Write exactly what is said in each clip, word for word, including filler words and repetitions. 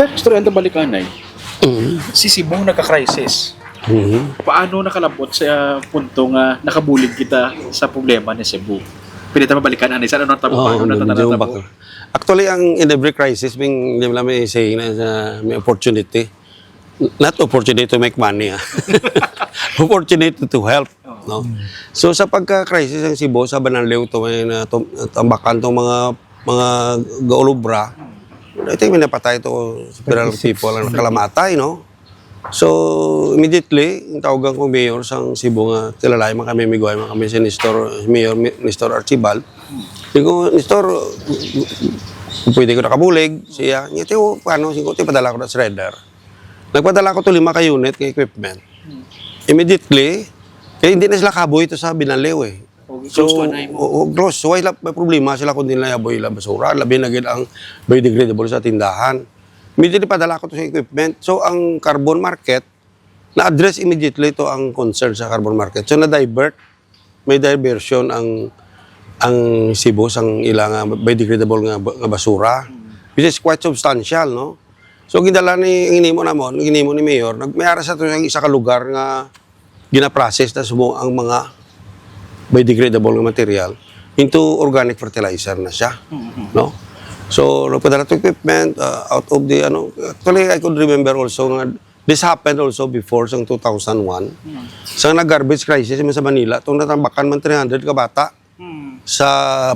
Istorya ta balikanay. Mm. Si Cebu nagka-crisis. Mm. Paano nakalabot sa punto nga nakabulig kita sa problema ni Cebu? Pwede ta mabalikan, anay, sa ano natabo, Oo, paano medyo natatabo? Baka. Actually, ang in every crisis, may, di ba, may saying na sa, may opportunity. Not opportunity to make money, ah. Opportunity to help, no? So, sa pagka-crisis ang Cebu, sa Bananliw to, may na-, tum-, tambakan tong mga, mga gaulubra. I think may napatay to, several people ang nakalamatay, no? So, immediately, ang tawagan ko mayor sang Cebu nga, kilala man kami, amigo man kami si Nestor, Mayor Mi-, Nestor Archibald. Sabi ko, "Nestor, pwede ko nakabulig?" Siya, niya, "Tiyo, paano?" Sabi ko, "Tiyo, padala ko na shredder." Nagpadala ko to lima ka unit nga equipment. Immediately, kaya hindi na sila kaboy to sa Binanliw, eh. O, close to anay mo. Oo, close. So, wala may problema sila kung di na yaboy ila basura. Labi na gid ang biodegradable sa tindahan. Immediately, padala ko to sa equipment. So, ang carbon market, na-address immediately to ang concern sa carbon market. So, na-divert, may diversion ang, ang Cebu sang ila nga biodegradable nga, nga basura, which is quite substantial, no? So, gindala ni, ang ginhimo namon, ginhimo ni Mayor, nag-, may ara sa to ang isa ka lugar nga ginaprocess na subong ang mga biodegradable nga material into organic fertilizer na siya, Mm-hmm. no? So, nagpadala to equipment, uh, out of the, ano, actually, I could remember also nga this happened also before sang two thousand one. Mm. Sa nag-garbage crisis man sa Manila, itong natambakan man three hundred ka bata Mm. sa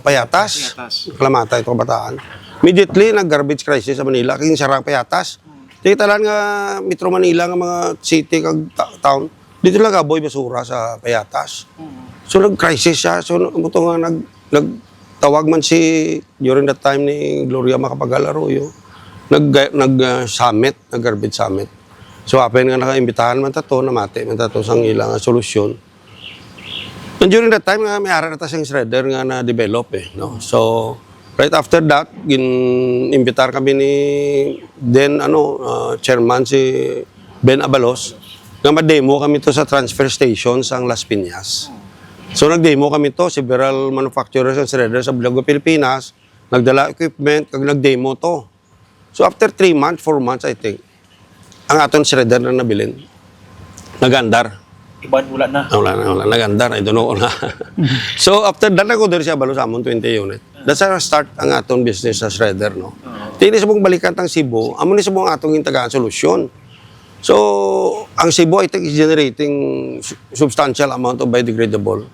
Payatas. Payatas. Kalamatay itong kabataan. Immediately, nag-garbage crisis sa Manila, kay sarang Payatas. Mm. Di tanan nga Metro Manila nga mga city kag ta-, town, dito lang kaboy basura sa Payatas. Mm. So, nag-crisis siya. So, amo to nga nag-, nagtawag man si, during that time ni Gloria Macapagal Arroyo, nag-, nag, ah, summit, nag-garbage summit. So, happen nga nakaimbitahan man ta to, namati man ta to sang ila nga solusyon. And during that time nga, may ara na ta sing shredder nga na-develop, eh, no? So, right after that, gin-imbitar kami ni then, ano, ah, chairman si Ben Abalos, nga ma-demo kami to sa transfer station sang Las Piñas. So, nag-demo kami to, several manufacturers and shredder sa Bulago, Pilipinas, nagdala equipment, kag nag-demo to. So, after three months, four months, I think, ang aton shredder na nabilin, nag-andar. Iban, wala na. Ah, wala na, wala. Nag-andar, I don't know na. So, after that, nag-order siya, balo sa amon, twenty unit. That's how start ang aton business sa shredder, no? Oo. Di ni subong balikan tang Cebu, amo ni subong atong gintagaan solusyon. So, ang Cebu, I think, is generating su-, substantial amount of biodegradable.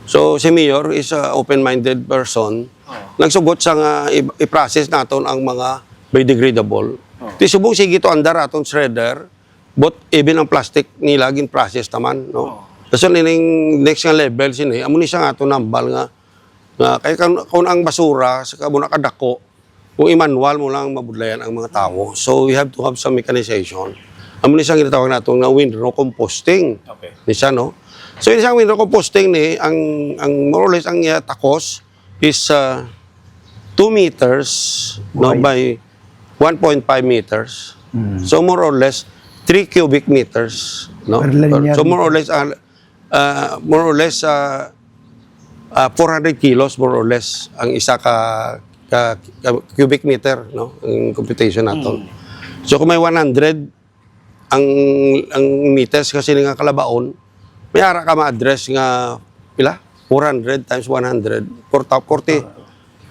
So, si Mayor is a open-minded person. Oo. Nagsugot sa nga i-, i-process naton ang mga biodegradable. Oo. Ti subong sige to andar aton shredder, but even ang plastic nila gin-process naman, no? Oo. Kasi nining next nga level sini, amo ni siya nga aton nambal nga, nga kay kan-, kung ang basura sa kamo na kadako, kung i-manual mo lang mabudlayan ang mga tawo. So, we have to have some mechanization. Amo ni siya ginatawag nato nga windrow composting. Okay. Ni siya, no? So, isang windrow composting ni, ang, ang more or less ang iya takos is, uh, two meters, no, Wide. By one point five meters. Mm. So, more or less, three cubic meters, no? Per linear So, more or meter. Less, uh, uh, more or less, uh, uh, four hundred kilos, more or less, ang isa ka, ka, ka cubic meter, no? Ang computation nato. Mm. So, kung may one hundred, ang, ang meters kasi nga kalabaon, may ara ka ma-address nga, pila? Four hundred times one hundred, four thou-, forty,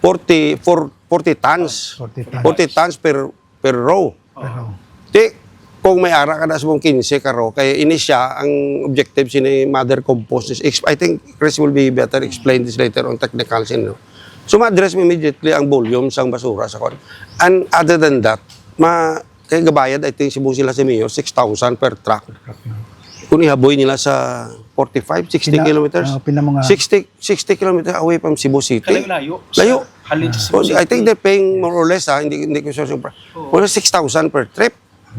forty, four, forty tons. Forty tons. Forty tons per, per row. Pero Ti, kung may ara ka na sa mong quince ka row, kay ini siya, ang objective sini mother compost is, ex-, I think Chris will be better explain this later on, technical sin, no? So, ma-address mo immediately ang volume sang basura sa kwan. And other than that, ma-, kay gabayad, I think, subong sila sa mayor, six thousand per truck. Kung ihaboy nila sa forty-five, sixty Pina-, kilometers, ah, pina mga sixty, sixty kilometers away from Cebu City. Kalayo-layo. Layo. Sa halin sa Cebu City. I think they're paying more or less, ha, hindi, hindi ko sure sobra. Oo. Mga six thousand per trip.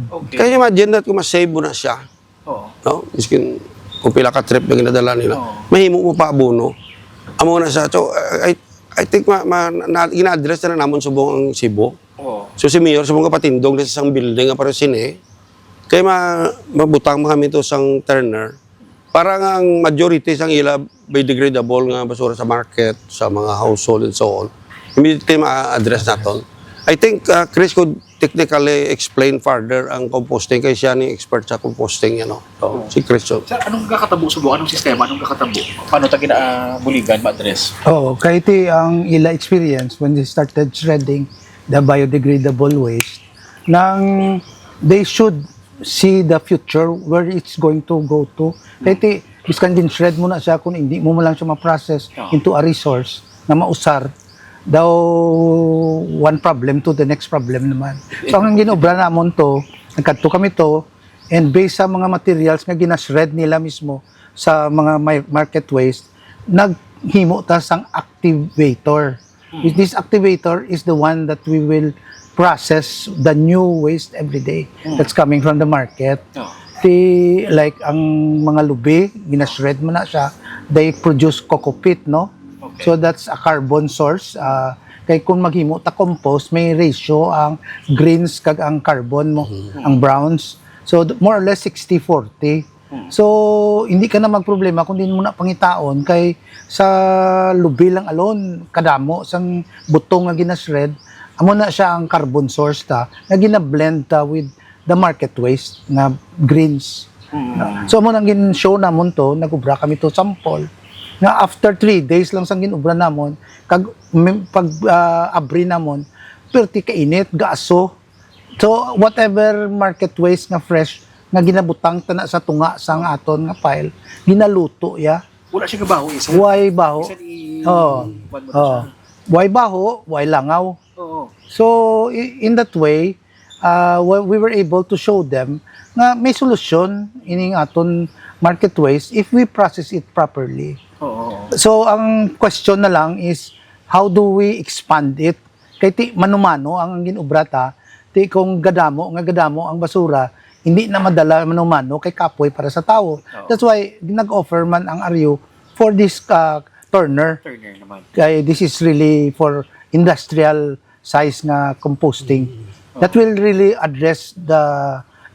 Okay. Can you imagine that kung ma-save mo na siya? Oo. No? Miskin kung pila ka trip na ginadala nila. Oo. Mahimo mo pa abono. Amo na sa, so, I, I think ma, ma, na, gina-address na namon subong ang Cebu. Oo. So, si Mayor, subong ka patindog na sa isang building nga para sini, kay ma, mabutang mo kami to sang turner. Para nga ang majority sang ila biodegradable nga basura sa market, sa mga household and so on, immediately ma-address naton. I think uh, Chris could technically explain further ang composting kay siya ni expert sa composting, you know. So, si Chris. So, Sir, anong kakatabo subo? Anong sistema? Anong kakatabo? Paano ta ginabuligan ma-address? Oh, kay ti ang ila experience when they started shredding the biodegradable waste, nang they should see the future where it's going to go to. Kay ti, biskan gin-shred mo na siya, kung hindi mo man lang siya ma-process Oh. into a resource na mausar, daw one problem to the next problem naman. So, ang ginobra namon to, nagkadto kami to, and based sa mga materials nga gina-shred nila mismo sa mga mi-, market waste, naghimo ta sang activator. This activator is the one that we will process the new waste every day that's coming from the market. Oh. Ti, like, ang mga lubi, gina-shred mo na siya, they produce coco peat, no? Okay. So that's a carbon source. Ah, kay kung maghimo ta compost, may ratio ang greens kag ang carbon mo, ang browns. So th- more or less sixty forty. So hindi ka na magproblema kung di mo na pangitaon, kay sa lubi lang alone kadamo sang butong nga gina-shred, amo na siya ang carbon source ta nga gina-blend ta with the market waste nga greens. So amo nang gin-show namon to, nag-ubra kami to sample nga after three days lang sang gin-ubra namon, kag mi- pag ah, abri namon, perti kainit, gaaso. So whatever market waste nga fresh nga ginabutang ta na sa tunga sang aton nga pile, ginaluto ya. Wala siya kabaho, eh, sir. Way baho. Bisan i- Oo. kuwan mo na Oo. siya. Way baho, way langaw. Oo. So i- in that way, uh, we we were able to show them nga may solusyon ining aton market waste if we process it properly. Oo. So ang question na lang is, how do we expand it? Kay ti mano-mano ang, ang gin-ubra ta, ti kung gadamo nga gadamo ang basura, hindi na madala mano-mano kay kapoy para sa tawo. Oo. That's why nag-offer man ang Aryo for this uh, turner. Turner naman. Kay this is really for industrial size nga composting that will really address the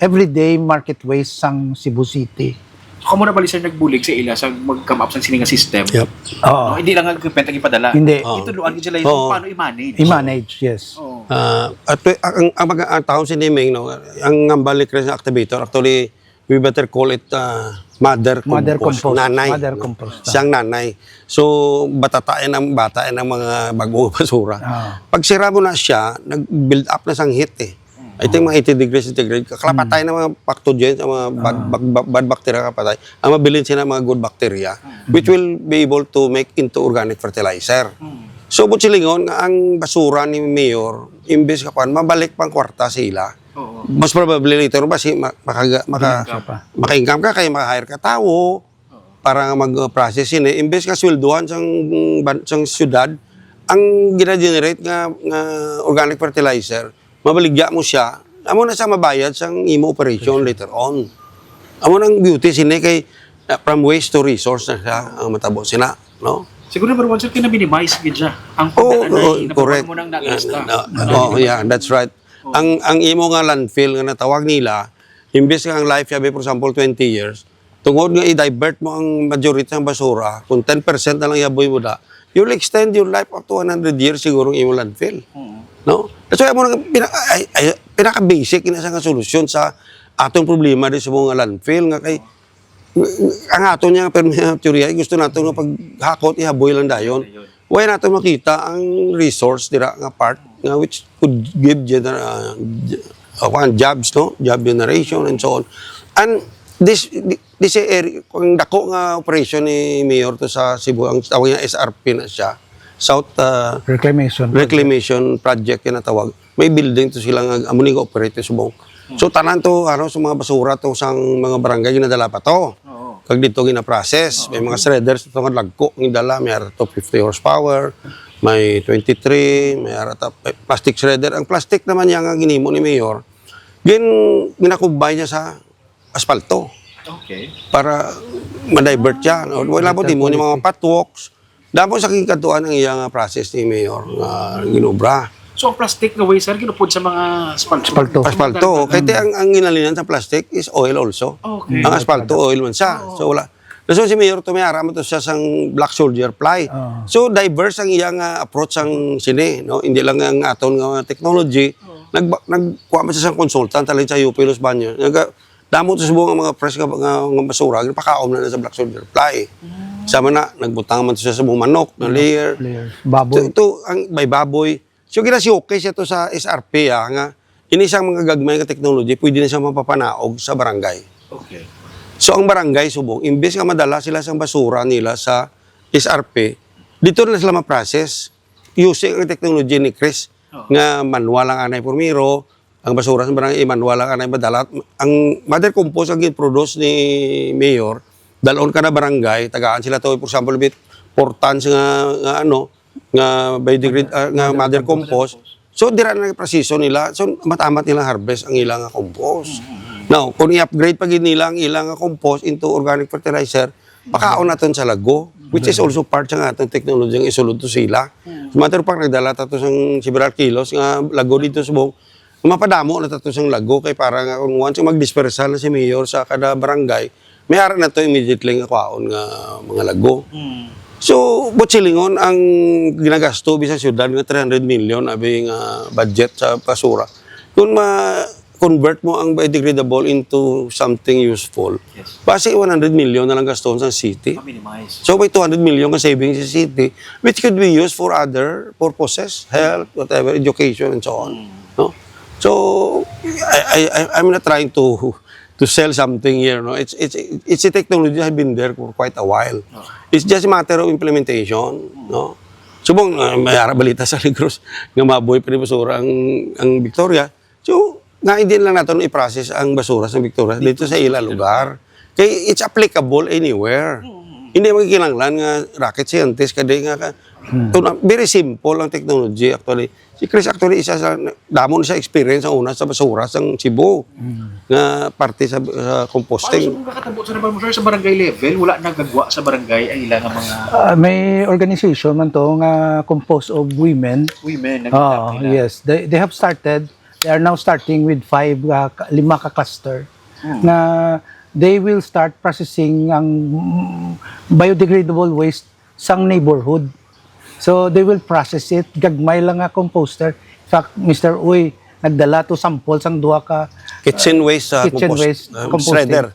everyday market waste sang Cebu City. So, kamo na bali, sir, nagbulig sa ila sa mag-come up sang sini nga system? Yep. Oo. No, hindi lang ang equipment ang ipadala. Hindi. Oo. Itudloan gid sila yung Oo. kung paano i-manage. I-manage, yes. Oo. Ah, at ang, ang, ang, ang tawag si Niming, no, ang ngambal ni Chris nga activator, actually, we better call it uh, mother, Mother compost, compost. Nanay. Mother compost. Siyang nanay. So, batatain ang bata ang mga bagong basura. Ah. Pag sira mo na siya, nag-build up na sang heat eh. I think mga eighty degrees centigrade, kakalapatay na mga pathogens, ang mga bad, Ah. bag- ba- bad bacteria kapatay. Ang mabilin sila mga good bacteria, which will be able to make into organic fertilizer. So, but silingon nga ang basura ni Mayor, imbes ka kuan, mabalik pang kwarta sila. Oo. Mas probably later ba si ma- makaga- maka- Makainggap pa. maka-income ka kay maka-hire ka tawo para mag-process ini, imbes ka sweldohan sang ban- sang syudad ang gina-generate nga nga organic fertilizer, mabaligya mo siya, amo na siya mabayad sang imo operation later on. Amo nang beauty sini kay uh, from waste to resource na siya ang matabo sina, no? Siguro number one, sir, kina-minimize gid siya. Ang Oo, pagdaan ay oo, nabawasan correct. mo nang nalista. Na- na- oh, yeah, that's right. Ang ang imo nga landfill nga natawag nila, imbes nga ang life niya, for example, twenty years, tungod nga i-divert mo ang majority ng basura, kung ten percent na lang ihaboy mo da, you'll extend your life up to one hundred years siguro ang imong landfill. No? That's why mo nang pina, ay, ay, pinaka-basic na sa nga solusyon sa atong problema di sa mga landfill nga kay ang aton niya permi teorya, gusto nato nga paghakot ihaboy lang dayon. Why nato makita ang resource dira nga part nga which could give gener uh, j- uh, kuwan, jobs, no? Job generation and so on. And this this area, ang dako nga operation ni Mayor to sa Cebu, ang tawag niya S R P na siya. South uh, Reclamation. Reclamation Project yung natawag. May building to sila nga amo ni operate sa Cebu. So tanan to ano sa mga basura to sang mga barangay ginadala pa to. Oo. Kag dito gina-process. May mga shredders to nga lagko ang dala, may ara to fifty horsepower, may twenty-three, may ara ta eh, plastic shredder. Ang plastic naman niya nga ginimo ni Mayor, gin ginakumbay niya sa aspalto Okay. para ma-divert siya. No? Wala po Better di mo ni mga quality. Patwalks. Damo sa kikatuan ang iya nga process ni Mayor nga ginobra. So ang plastic nga way, sir, ginupod sa mga aspalto. Aspalto. Aspalto. Kay ti ang ang ginalinan sa plastic is oil also. Okay. Ang aspalto oil man siya. Oo. So wala. So, si Mayor Tommy, ara man to siya sang black soldier fly. Ah. So, diverse ang iyang, ah, approach sang sini, no? Hindi lang ang aton nga technology. Nag-, nagkuha man siya sang consultant, halin sa U P Los Baños. Naga-, damo to subong ang mga fresh nga, nga, nga basura, ginapakaon na, na sa black soldier fly. Sama na, nagbutang man to siya sa mga manok, na layer. Layer. Baboy. To, to, ang may baboy. So, ginasiukay siya to sa S R P, ah, nga ini sang mga gagmay nga technology, pwede na siya mapapanaog sa barangay. Okay. So, ang barangay subong, imbes nga madala sila sang basura nila sa S R P, dito na sila ma-process using ang technology ni Chris, Oh. nga manual ang anay primero, ang basura sa barangay, manual ang anay madala. Ang mother compost ang gin-produce ni Mayor, dalon ka na barangay, tagaan sila to, for example, bit four tons nga, nga ano, nga biodegrade-, ah, nga mother compost. So, dira na ang proseso nila. So, matamat nila harvest ang ilang nga compost. Now, kung i-upgrade pa gid nila ang ilang nga compost into organic fertilizer, pakaon naton sa lago, which is also part sa nga atong technology nga isulod to sila. As a matter of fact, nagdala ta to sang several kilos nga lago dito sa Bong. Mapadamo na ta to sang lago kay para nga kung once mag-dispersal na si mayor sa kada barangay, may ara na to immediately nga kwaon nga mga lago. Mm. So, buot silingon, ang ginagasto bisan siyudad nga three hundred million abi nga budget sa basura. Kung ma-convert mo ang biodegradable into something useful, Yes. basi one hundred million na lang gaston sa city. Ma-minimize. So, may two hundred million ka savings sa city, which could be used for other purposes, health, whatever, education, and so on. Mm. No? So, I, I, I, I'm not trying to to sell something here, no? It's, it's, it's a technology that has been there for quite a while. Okay. It's just a matter of implementation, no? Subong, uh, may ara balita sa Negros nga mabuhi pa ni basura ang, ang Victoria. So, nga hindi lang naton i-process ang basura sa Victoria dito sa ila lugar. Kay it's applicable anywhere. Mm. Hindi magkinahanglan nga rocket scientist, kadi nga ka, Hmm. Ito na, very simple ang technology, actually. Si Chris, actually, isa sa, damo na siya experience ang una sa basura, sang Cebu, Hmm. nga parte sa, sa composting. Paano sa mga katabo sa Naval Motor, sa barangay level, wala nagagwa sa barangay ang ilang mga Ah, may organization man to nga composed of women. Women, nag-, Ah, nag-, yes. They, they have started, they are now starting with five, ah, ka-, lima ka cluster Hmm. na they will start processing ang, mm, biodegradable waste sang neighborhood. So, they will process it. Gagmay lang nga composter. In fact, Mister Uy, nagdala to sample sang duha ka, Kitchen uh, waste, uh, kitchen compost-, waste uh, composting. Shredder.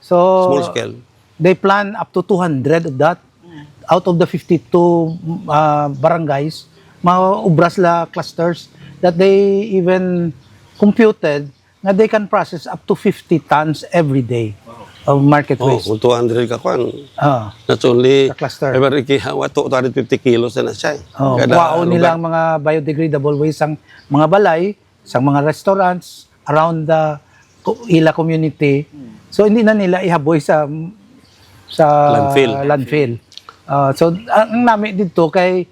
So, Small scale. They plan up to two hundred of that. Out of the fifty-two, uh, barangays, maubra sila clusters that they even computed nga they can process up to fifty tons every day Wow. of market Oh, waste. Kung two hundred ka, kwan, Ah. That's only Sa cluster. Every ki-, wa-, two hundred fifty kilos na na siya, eh. Oh, Kada kwaon nila lugar. Ang mga biodegradable waste sang mga balay, sang mga restaurants around the co-, ila community. Hmm. So, hindi na nila ihaboy sa, sa Landfill. Landfill. Ah, so, ang, ang nami dito kay,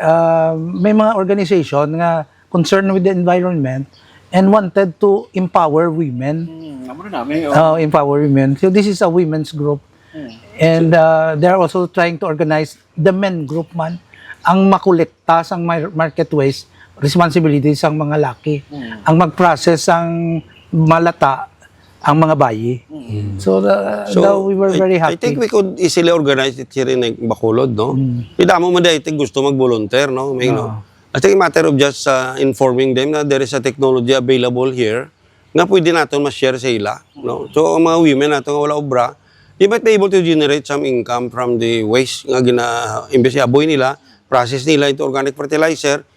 ah, may mga organization nga concerned with the environment and wanted to empower women. Hmm, amo na nami, oh. Oh, empower women. So, this is a women's group. Hmm. And, uh, they're also trying to organize the men group man ang makolekta sang mar-, market waste, responsibility sang mga laki. Hmm. Ang mag-process sang malata, ang mga bayi. Hmm. So, uh, So, the, we were I, very I think happy. We could easily organize it here in, like, Bacolod, no? Hmm. Kay damo man di, I think, gusto mag-volunteer, no? May, no? Oo. I think a matter of just, uh, informing them na there is a technology available here nga pwede naton ma-share sa ila, no? So, ang mga women nato nga wala obra, they might be able to generate some income from the waste nga gina-, imbes ihaboy nila, process nila into organic fertilizer,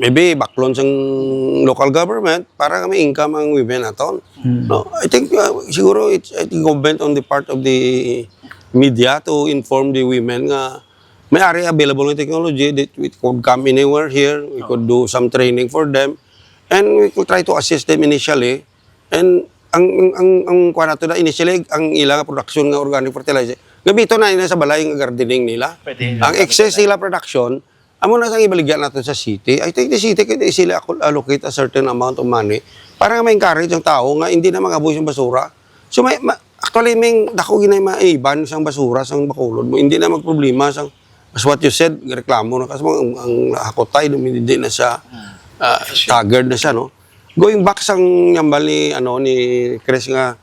maybe baklon sang local government para nga may income ang women naton. Hmm. No? I think, uh, siguro it's, it's incumbent on the part of the media to inform the women nga may ari available nga technology that it could come anywhere here. We could do some training for them. And we could try to assist them initially. And ang, ang, ang, ang kuha nato na initially, ang ilang production nga organic fertilizer, gamiton na nila sa balay nga gardening nila. Pwede. Ang excess nila production, amo na sang ibaligya nato sa city. I think the city can easily acco-, allocate a certain amount of money para nga ma-encourage ang tao nga hindi na mag-aboy sang basura. So, may, ma-, actually, may dako ginay maiban sang basura sang Bacolod mo. Hindi na magproblema sang, as what you said, reklamo na kasi ang, ang Hakotay, hindi na siya, ah, staggered na siya, no? Going back sang yambal ni, ano, ni Chris nga,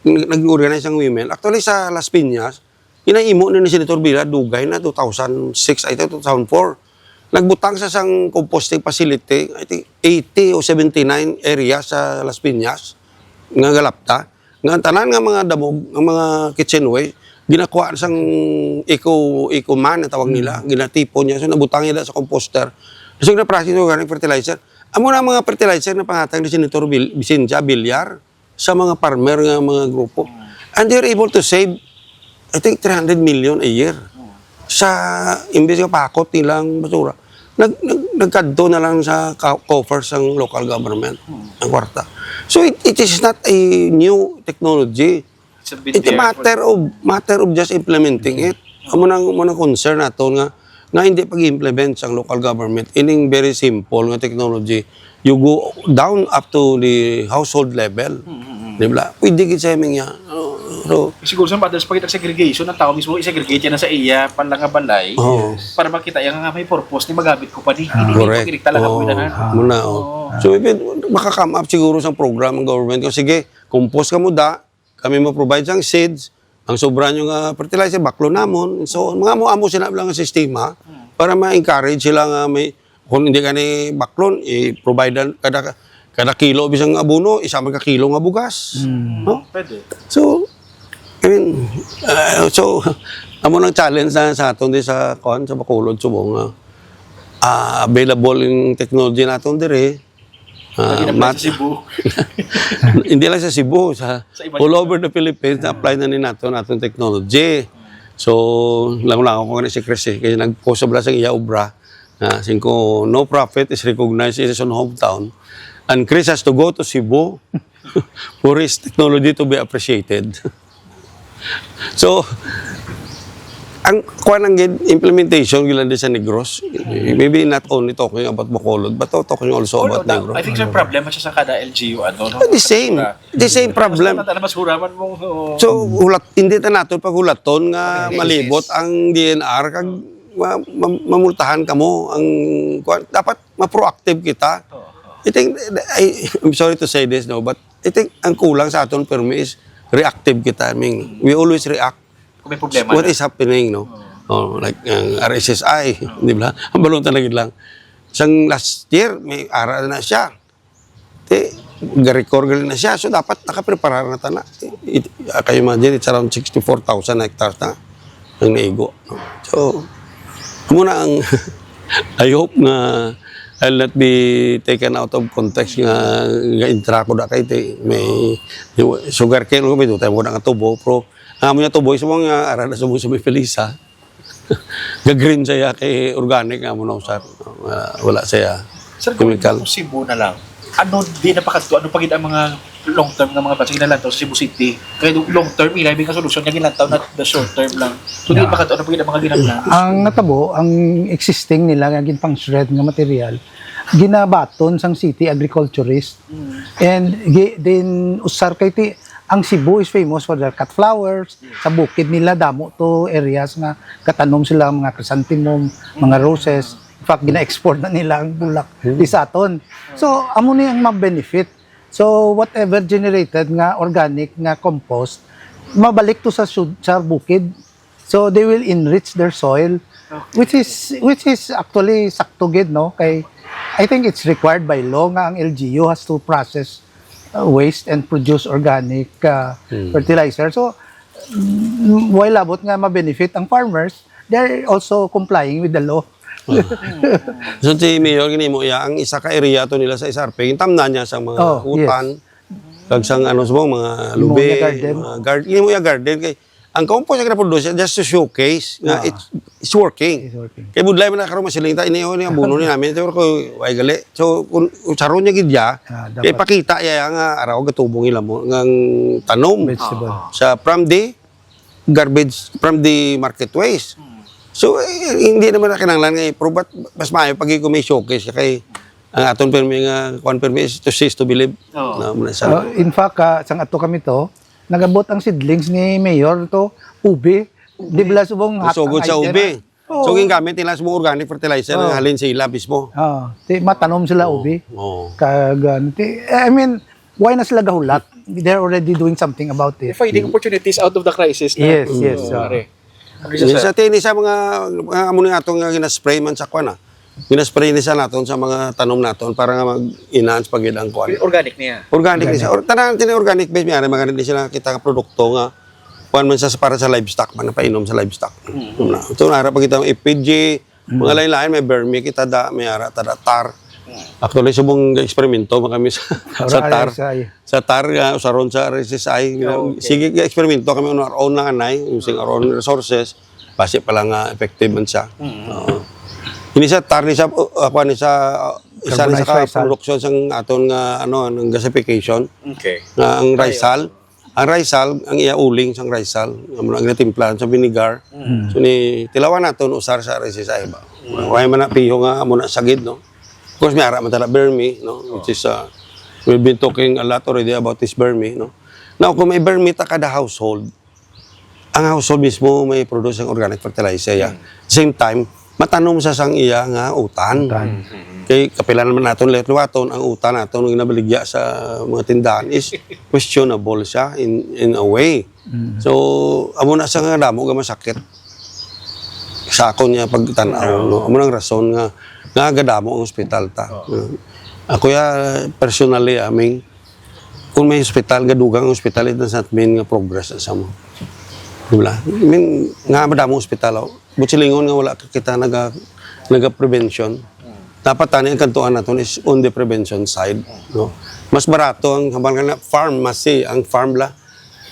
n-, nag-organize ang women. Actually, sa Las Piñas, Ginahimo ni, ni Senator Villar, dugay na, two thousand six, I think, two thousand four. Nagbutang sa sang composting facility, I think, eighty o seventy-nine area sa Las Piñas, nga galapta. Nga ang tanan nga mga damog, ang mga kitchen waste, ginakuha sang eco, eco man, ang tawag nila, ginatipon niya. So, nabutang niya sa composter. So, ginaprocess sa organic fertilizer. Amo na ang mga fertilizer na pangatag ni Senator Vil-, Vicencia Villar sa mga farmer nga mga grupo. And they're able to save, I think, three hundred million a year. Sa, imbes nga pakot nilang basura, nag-, nag-, nagkadto na lang sa ka-, coffers sang local government ang kwarta. So, it, it is not a new technology. It's a bit It's a there. matter of, matter of just implementing it. Amo nang, amo nang concern naton nga, nga hindi pag-implement sang local government ining very simple nga technology. You go down up to the household level. Di ba? Pwede gid sa amin nga. Oh, so, Siguro sa matters pa kita segregation, ang tao mismo i-segregate yan sa iya pala nga balay Oo. para makita yan nga may purpose ni magamit ko pa ni. Hindi Correct. ko direkta lang Oo. ako inahan. Muna, oh. Oo. So, even, maka-come up siguro sa program ng government ko, sige, compost ka mo da, kami mo provide sang seeds, ang sobra nyo nga fertilizer, baklo namon. So, mga amo-amo sila lang ang sistema para ma-encourage sila nga may, kung hindi ka ni baklon, i-provide kada, kada kilo bisang abono, isa man ka kilo nga bugas. No? Pwede. So, I mean, uh, so, amo nang challenge na sa aton di sa, kuan, sa Bacolod, subong nga, ah, available yung technology naton dire. Ah, Lagi na pala mat- sa Cebu. Hindi lang sa Cebu, sa Sa iba all over the Philippines, na-apply na ni nato, natong technology. So, lang-lang ako ni si Chris eh, kaya nag-post sa sa iya obra. Ah, singko, "No prophet is recognized in his own hometown." And Chris has to go to Cebu for his technology to be appreciated. So, ang kuan ang gid, implementation gid lang din sa Negros. Maybe not only talking about Bacolod, but talking also Or about no, Negros. I think sa problema siya sa kada L G U, ano, no? The same. Sa The same problem. Basta na, na basura man mo, oo. So, hulat, hindi ta nato paghulaton nga Okay. malibot ang D N R kag ma-, ma-, mamultahan kamo ang kuan. Dapat ma-proactive kita. Oo, oo. I think, I, I'm sorry to say this, no, but I think ang kulang sa aton permi is reactive kita. I mean, we always react Kung may problema what na. is happening, no? Oo. Oh, like, ang R S S I, di ba? Ang balon talaga lang. Sang last year, may ara na siya. Ti, ga-record na siya. So, dapat nakaprepara na ta na. It, ah, kayo imagine, it's around sixty-four thousand hectares na ang naigo, no? So, amo na ang, I hope nga I'll not be taken out of context nga, nga intra ko na kay ti, may, yung sugarcane ko, may dutay mo na nga tubo, pero ang amo niya tubo, isa mo nga, ara na sa mo sa may Felisa. Ga-green siya kay organic nga mo na usar. Wala, wala siya Sir, going chemical. back to Cebu na lang. Ano di napakadto? Ano pa gid ang mga long term nga mga project ginalantaw sa Cebu City? Kaya do-, long term, ila may kasolusyon nga gilantaw na the short term lang. So, di Yeah. napakadto? Ano pa gid ang mga ginamlan? Ang natabo, ang existing nila nga ginpang-shred nga material, ginabaton sang city agriculturist. Mm. And gi-, din usar kay ti, ang Cebu is famous for their cut flowers. Sa bukid nila, damo to areas nga katanom sila, mga chrysanthemum, mga roses. In fact, gina-export na nila ang bulak Hmm. di sa aton. So, amo ni ang ma-benefit. So, whatever generated nga organic nga compost, mabalik to sa sud-, sa bukid. So, they will enrich their soil, Okay. which is, which is actually sakto gid, no? Kay, I think it's required by law nga ang L G U has to process uh, waste and produce organic uh, Hmm. fertilizer. So, mm, while labot nga ma-benefit ang farmers, they're also complying with the law. So, si Mayor, gini mo, ya, ang isa ka area to nila sa S R P, yung tamnan niya sa mga Oh, utan, yes. kag sang ano, sa mga Yung lubi, mga garden. mga gar-, gini mo, ya, garden, kay, ang compost na ginaproduce, just to showcase nga Ah. it's, it's working. It's working. Kay budlay man na karon masiling ta, ini, ini, abono ni namin, pero ko, way gali. So, kung usaron niya gid ya, Ah, kay dapat. pakita ya nga araw gatubong ila mo, ngang tanom. Vegetable. Ah. Sa from the garbage, from the market waste. Hmm. So, eh, hindi naman na kinahanglan nga i-prove, but mas maayo pag kung may showcase ka kay ang aton permi nga, kuan permi is to see is to believe. Oo. Na, muna sa Uh, in fact, ah, sang ato kami to, nagabot ang seedlings ni Mayor to, ubi. Di ba subong hot Sugod ang sa item? ubi. Oo. So, gingamit nila sa mga organic fertilizer Oo. nga halin sa ila mismo. Ah, ti matanom sila Oo. ubi. Oo. Kag, ah, ti, I mean, why na sila gahulat? They're already doing something about it. They're finding opportunities out of the crisis na Yes, yes, Oo, ah. pare. Sa, sa tini sa mga, mga amo ni atong nga ginaspray man sa kwan, ah. Ginaspray ni sa naton sa mga tanom naton para nga mag-enhance pa gid ang kwan. Organic niya. Organic ni siya. Or, tanan tini organic base, may ari mga ni sila kita nga produkto nga kwan man sa, para sa livestock man, painom sa livestock. Mm. Na, ito na ara pa kita ang F P G, mga lain-lain, may Vermi kita da, may ara ta da, tar. Actually, subong eksperimento man kami sa, sa tar. Sa tar nga usaron sa R S S I. Sige, eksperimento kami on our own lang anay, using our own resources. Basi pa lang nga effective man siya. Oo. Ini sa tar ni sa, uh, ako ni sa, uh, isa ni sa production sang aton nga, ano, ng gasification. Okay. Nga ang Rizal, ang Rizal, ang iya uling sang Rizal, amo na ginatimplahan sa vinegar. So, ni tilawan naton usar sa R S S I ba? Wala man na piho nga amo na sagid, no? Of course, may ara man tala Vermi, no? Which is, uh, we've been talking a lot already about this Vermi, no? Now, kung may Vermi ta kada household, ang household mismo may produce ang organic fertilizer, ya. Same time, matanom sa sang iya nga utan. Kay kapila naman naton liwat-liwaton, ang utan naton nga ginabaligya sa mga tindahan is questionable siya in, in a way. So, amo na sa nga damo nga masakit sa akon nga pagtan-aw, no? Amo nang rason nga, nga gadamo ang ospital ta. Ako ya, personally, aming, kung may ospital, gadugang ang ospital, it does not mean nga progress sa mo. Di ba? I mean, nga madamo ospital, oh. Busilingon nga wala ka kita naga, naga-prevention. Dapat tani ang kantuan naton is on the prevention side, no? Mas barato ang, hambal nga na, pharmacy, ang farm la,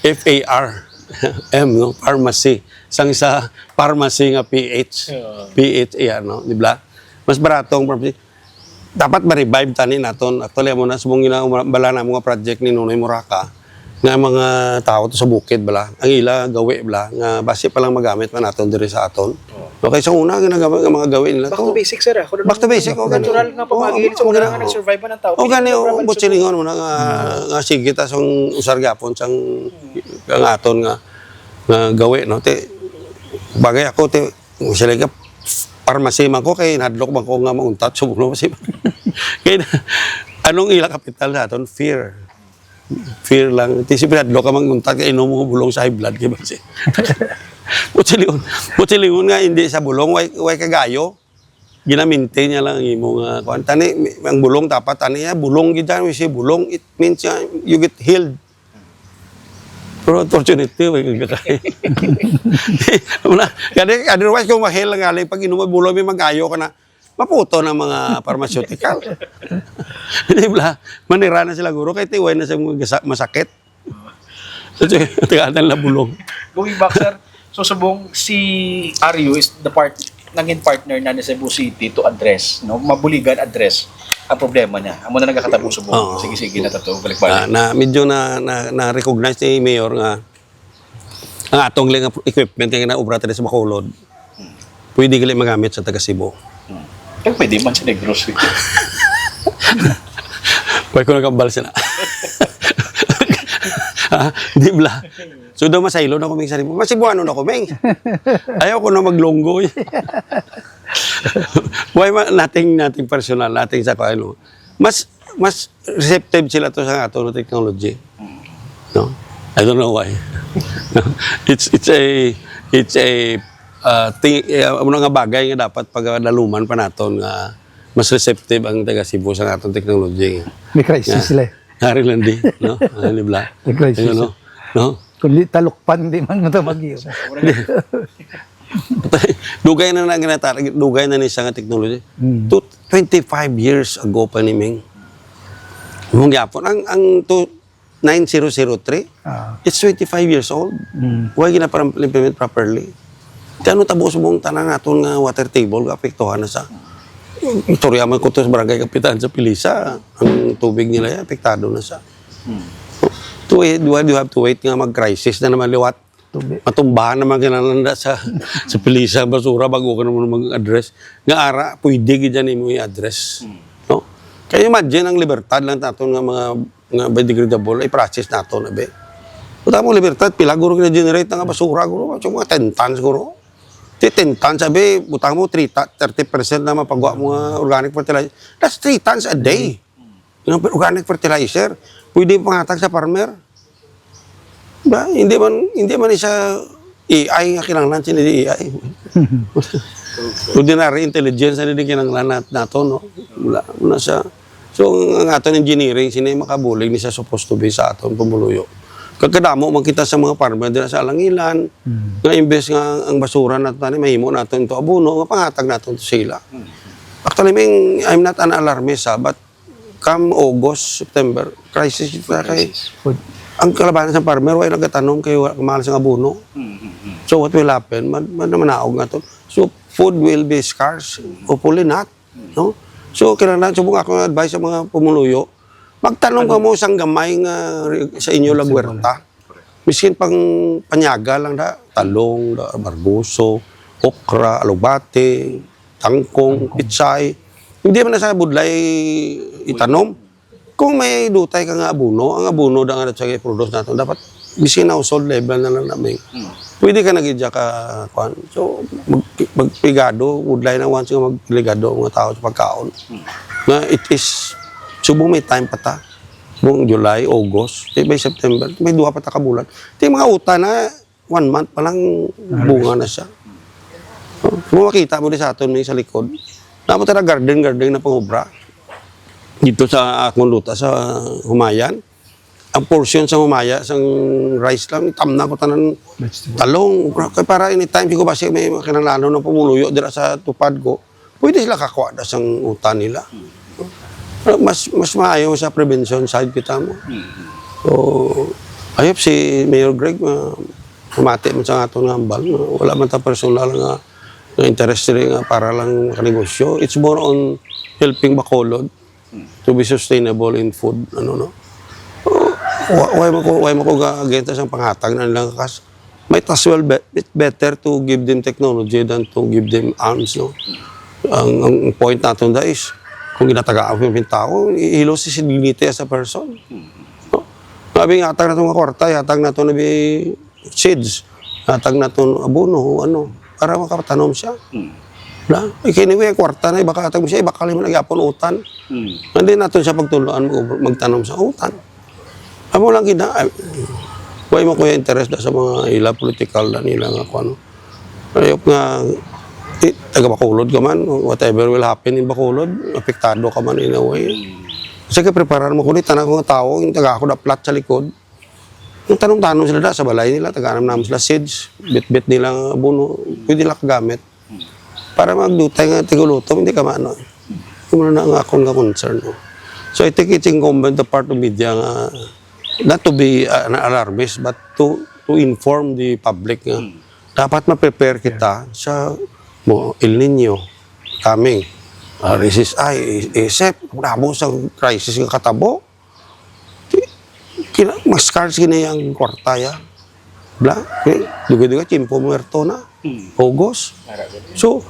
F A R M, no? Pharmacy. Sang sa pharmacy nga P H, P H A R, no? Di ba? Mas barato ang pharmacy. Dapat ma-revive tani naton. Actually, amo na subong gina-, bala na mga project ni Nonoy Moraka nga mga tao to sa bukid bala, ang ila gawi bala nga basi pa lang magamit man naton diri sa aton. Okay, sa una ginagamit nga mga gawi nila. Back to basic, sir, ah. Back to basic, okay. Natural nga pamagi sa una nga nag-survive man ang tao. O gani, o busilingon mo na nga, nga sige ta sang usar gyapon sang, ang aton nga, nga gawi, no? Te, bagay ako, te, sila ka, pharmacy man ko, kay nahadlok man ko nga mauntat sa bulong. Kay na, anong ila kapital sa aton? Fear. Fear lang. Ti siyempre, hadlok ka mauntat, kay inom mo bulong sa high blood, kay basi. Busilingon, busilingon nga, hindi sa bulong, way, way kagayo. Ginamintain niya lang ang imo nga, kuwan. Tani, ang bulong, dapat, tani, ah, bulong gid yan, we say bulong, it means, ah, you get healed. Pero unfortunately, may kakain. Wala. Kani, otherwise, kung mahal nga lang, pag inom mo bulong, may magayo ka na, maputo ng mga pharmaceutical. Di ba? Manira na sila, guro, kahit iway na sa mga gasa-, masakit. Tagaan na bulong. Going back, sir, so subong si Ario is the part, nangin partner na ni Cebu City to address, no? Mabuligan address ang problema niya. Amo na nagakatabo subong. Oo. Sige, sige, na tato, balik-balik. Ah, na medyo na, na, na-recognize ni Mayor nga ang atong lang equipment nga ginaobra tayo sa Bacolod, pwede gali magamit sa taga Cebu. Hmm. Kaya pwede man sa Negros. Pwede ko nagkambal sila. Ah, di bla. So daw masaylo na ko, Ming, sa Cebu. Masibuano na ko, Ming. Ayaw ko na maglunggoy. Why ma-, nothing, nothing personal, nothing sa kung ano. Mas, mas receptive sila to sa ato nga technology. No? I don't know why. It's, it's a, it's a, uh, thing, eh, amo na nga bagay nga dapat pagdaluman pa naton nga mas receptive ang taga Cebu sa aton technology. May crisis sila eh. Hari lang di, no? Ano, di bla? May crisis. Ayun, no? No? Kundi talukpan, di man matabag yun. Dugay na na ginatara-, dugay na ni siya nga technology. Mm. Two, twenty-five years ago pa ni Ming. Mong gyapon. Ang, ang to, nine zero zero three, ah, it's twenty-five years old. Mm. Why gina-implement properly? Kaya ano tabo sa buong tanan naton nga water table, apektuhan na sa. Istorya man ko to sa barangay kapitan sa Pilisa, ang tubig nila yan, apektado na sa. Hmm. To wait, why do you have to wait nga mag-crisis na naman liwat? Tubig. Matumbahan naman kinahanglan na sa, sa Pilisa, basura, bago ka naman mag-address. Nga ara, pwede gid yan mo i-address. Hmm. No? Kaya imagine ang libertad lang naton nga mga, nga biodegradable, i-process nato na, be. Buta mo libertad, pila guro gina-generate na nga basura, guro? So, mga ten tons, guro. Ti ten tons, sabi, butang mo, three ta-, thirty percent na mapagwa mo nga organic fertilizer. That's three tons a day. Yung organic fertilizer, pwede pangatag sa farmer. Ba, hindi man, hindi man siya A I nga kinahanglan, sini di A I. Ordinary intelligence na din kinahanglan nat-, nato, no? Wala, wala sa, so, ang, ang aton engineering, sini makabulig ni sa supposed to be sa aton pumuluyo. Kagkadamo man kita sa mga farmer dira sa Alangilan, nga imbes nga ang basura nato tani mahimo naton to abono, nga pangatag naton to sila. Actually, Ming, I'm not an alarmist, ha, but come August, September, crisis kita kay ang kalabanan sa farmer, wala nagatanom kay wala kamahal sa abono. So what will happen? Man, man, manaog nga to. So food will be scarce. Hopefully not. No? So kinahanglan, subong ako nga advice sa mga pumuluyo, magtanom kamo sang gamay nga ri-, sa inyo lang werta. Miskin pang panyaga lang da, talong, da, margoso, okra, alugbate, tangkong, pitsay. Hindi man na sa budlay itanom. Kung may dutay ka nga abono, ang abono da nga sa i-produce nato, dapat biskin na household level na lang namin. Pwede ka na gid ka, kwan. So, mag-, magpigado, budlay na once nga magligado ang mga tao sa pagkaon. Nga it is, subong may time pa ta. Buong July, August, di ba, September, may duha pa ta ka bulan. Di, mga utan na, one month pa lang, bunga na siya. Oh, kung makita mo di sa aton, may sa likod. Namo tara garden, garden na pangobra. Dito sa akong luta sa Humayan, ang portion sa Humaya, sang rice lang, tamna ko tanan talong. Kay para anytime, di ko ba siya may kinahanglanon ng pumuluyo dira sa tupad ko, pwede sila kakuha na sang utan nila. Mas, mas maayo sa prevention side kita mo. So, I hope si Mayor Greg, ma-, mamati man sa aton nga hambal, no? Wala man ta personal nga, nga interest diri nga para lang makanegosyo. It's more on helping Bacolod to be sustainable in food, ano, no? Wa-, why mo ko, why mo ko ga-, against ang panghatag na nilang kas-, might as well be, it better to give them technology than to give them arms, no? Ang, ang point naton da is, kung ginatagaan mo yung tao, i-, he loses his dignity as a person. No? Sabi nga, hatag na itong kwarta, hatag na ito na bi-, seeds, hatag na ito abono, o ano, para makatanom siya. Na, eh, anyway, ang kwarta na, ibaka hatag mo siya, ibakal mo na gyapon utan. Hindi naton siya pagtuluan mag-, magtanom sa utan. Amo lang gina, ay, why mo kuya interest da sa mga ila political na nila nga kung ano. Ayop nga, eh, taga Bacolod ka man, whatever will happen in Bacolod, apektado ka man in a way. Sige, preparar mo kuno, tanan ko nga tao, yung taga ako da plat sa likod. Ang tanom-tanom sila da sa balay nila, taga-anam naman sila seeds, bit-bit nila nga abono, pwede nila kagamit. Para magdutay nga tigulutom, hindi ka maano. Amo na ang akon nga concern, no? So, I think it's incumbent the part of media nga not to be, uh, an alarmist, but to, to inform the public nga dapat ma-prepare kita sa mo, El Nino coming. Uh, R S S I, isip, nabo sa crisis nga katabo. Di, kina-, mas scarce gini ang kwarta, ya. Bla, eh, duga-duga, tiyempo muerto na. Hugos. So,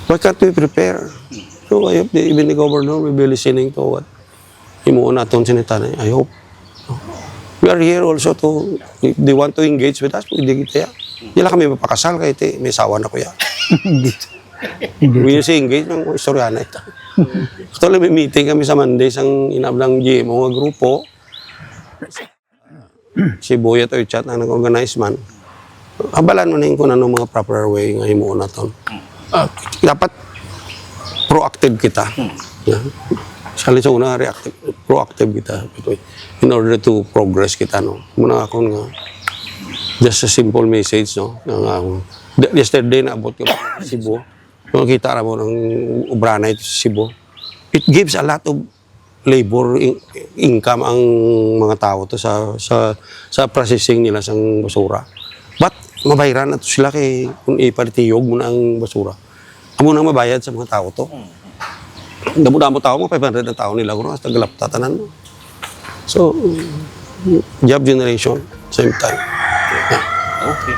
why can't we prepare? So, I hope the, even the governor will be listening to what himuon naton sinitan. I hope. We are here also to, if they want to engage with us, pwede kita, ya. Di lang kami mapakasal kay ti, may asawa na ko, ya. Hindi. Hindi. When you say engage, ang istorya na ito. Actually, may meeting kami sa Monday sang inablang G M O nga grupo. Si Boyet Oychat ang nag-organize man. Habalan man ning kung ano mga proper way nga himuon naton. Ah, dapat proactive kita. Yeah. Sa halin sa una, reactive, proactive kita in order to progress kita, no. Muna ako nga, just a simple message, no, nga, nga, yesterday naabot ko sa Cebu. Makita ra mo ang obra na ito sa Cebu. It gives a lot of labor in-, income ang mga tao to sa, sa, sa processing nila sang basura. But mabayran na to sila kay kung iparitiyog mo na ang basura. Amo nang mabayad sa mga tao to. Damo-damo tao, mga five hundred na tao nila, kuno hasta galapta tanan. So, job generation, same time. Yeah. Okay.